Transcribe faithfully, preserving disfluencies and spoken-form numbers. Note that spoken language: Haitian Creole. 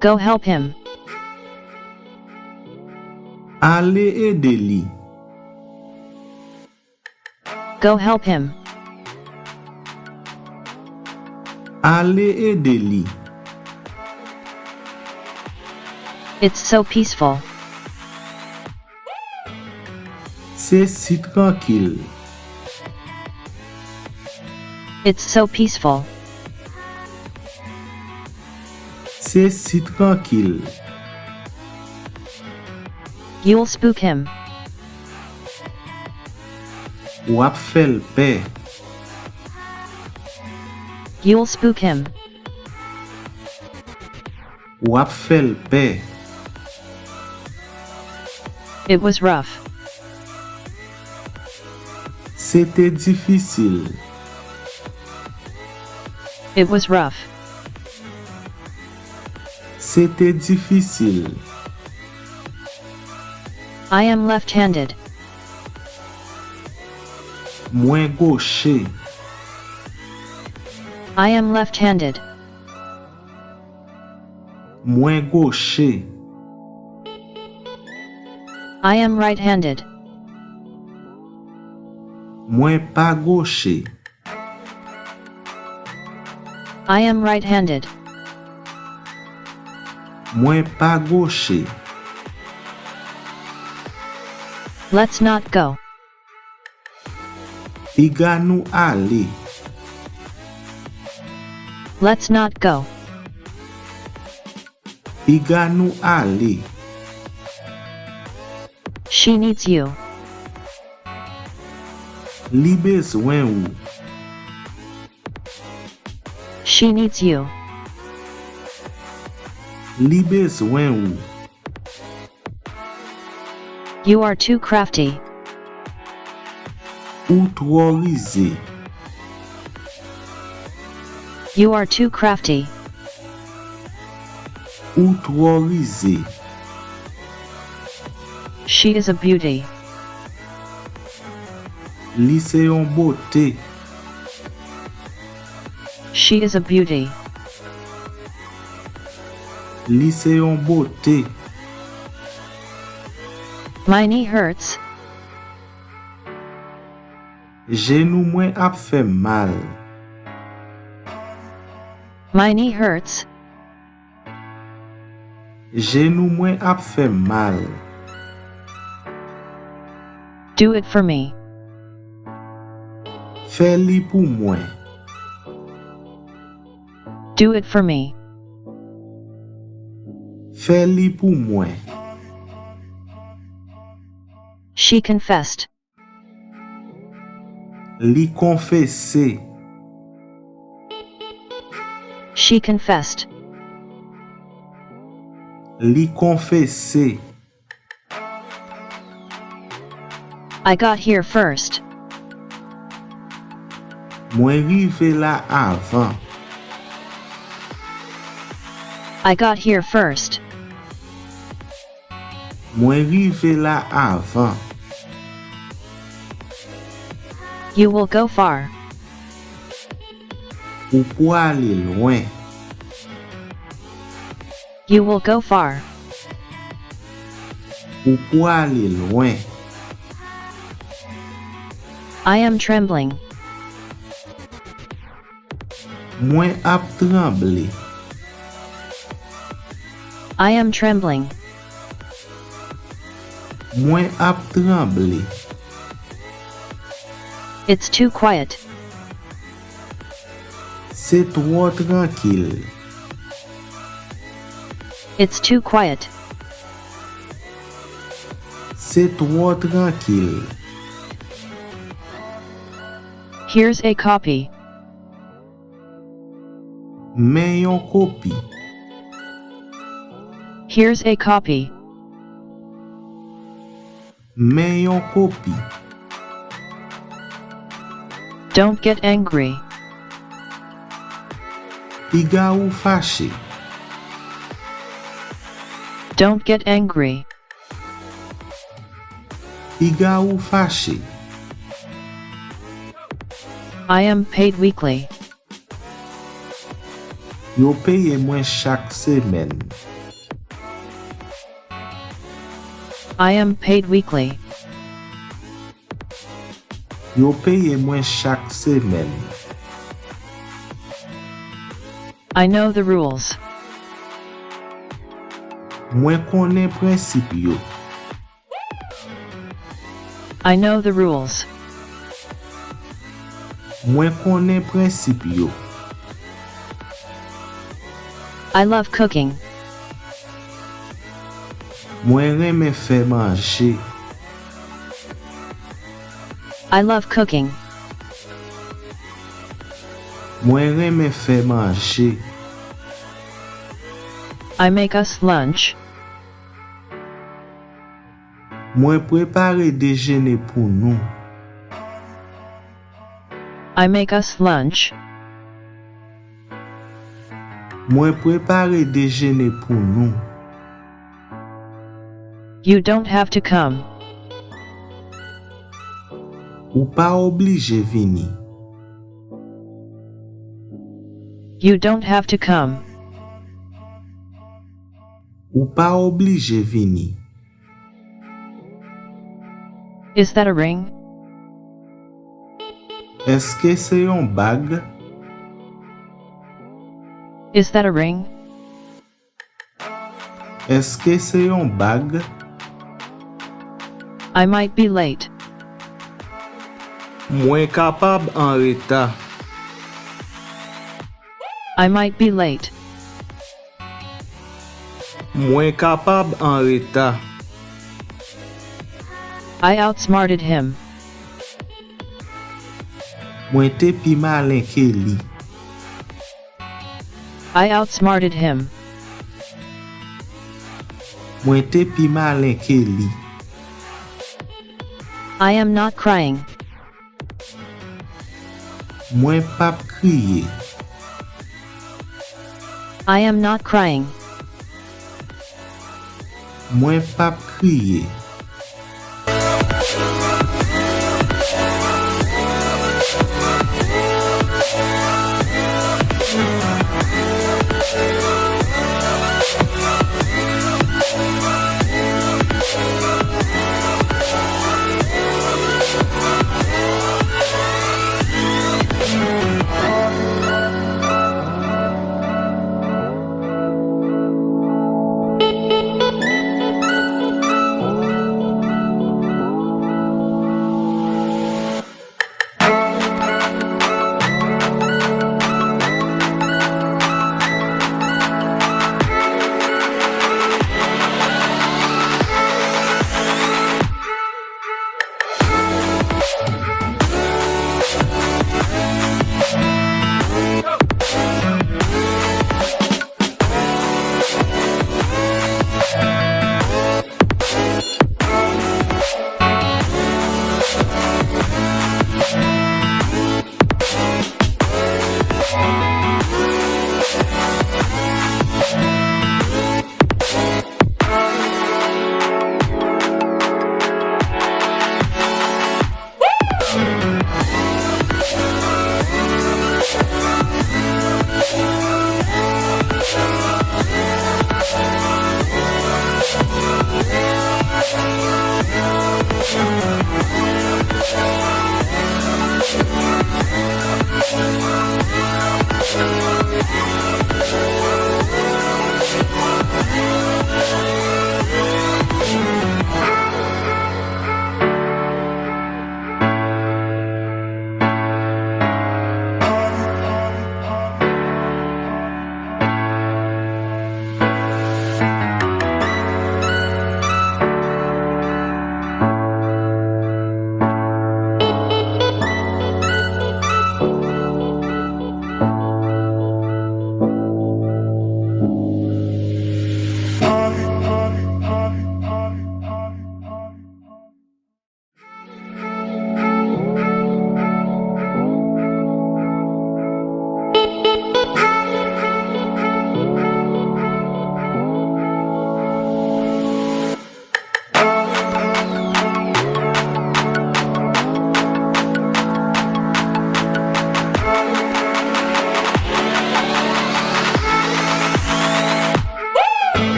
Go help him. Ale ede li. Go help him. Ale ede li. It's so peaceful. Se si trankil. It's so peaceful. Se si trankil. You'll spook him. W ap fè l pè. You'll spook him. W ap fè l pè. It was rough. Se te difisil. It was rough. Se te difisil. I am left-handed. Mwen goche. I am left-handed. Mwen goche. I am right-handed. Mwen pa goche. I am right-handed. Mwen pa goche. Let's not go. Piga nou ale. Let's not go. Piga nou ale. She needs you. Li bezwen ou. She needs you. Li bezwen ou. You are too crafty. Ou twò rize. You are too crafty. Ou twò rize. She is a beauty. Li se yon bote. She is a beauty. Li se yon bote. My knee hurts. Jenou mwen ap fè m mal. My knee hurts. Jenou mwen ap fè m mal. Do it for me. Fè li pou mwen. Do it for me. Fè li pou mwen. She confessed. Li konfese. She confessed. Li konfese. I got here first. Mwen rive la avan. I got here first. Mwen rive la avan. You will go far. Ou pwale lwen. You will go far. Ou pwale lwen. I am trembling. Mwen ap tranble. I am trembling. Mwen ap tranble. It's too quiet. Se twò trankil. It's too quiet. Se twò trankil. Here's a copy. Men yon kopi. Here's a copy. Men yon kopi. Don't get angry. Piga ou fache. Don't get angry. Piga ou fache. I am paid weekly. Yo peye mwen chak semèn. I am paid weekly. Yo peye mwen chak semèn. I know the rules. Mwen konnen prensip yo. I know the rules. Mwen konnen prensip yo. I love cooking. Mwen renmen fè manje. I love cooking. Mwen renmen fè manje. I make us lunch. Mwen prepare dejene pou nou. I make us lunch. Mwen prepare dejene pou nou. You don't have to come. Ou pa oblije vini. You don't have to come. Ou pa oblije vini. Is that a ring? Èske se yon bag? Is that a ring? Èske se yon bag? I might be late. Mwen kapab an reta. I might be late. Mwen kapab an reta. I outsmarted him. Mwen te pi malen ke li. I outsmarted him. Mwen te pi malen ke li. I am not crying. Mwen p ap kriye. I am not crying. Mwen p ap kriye.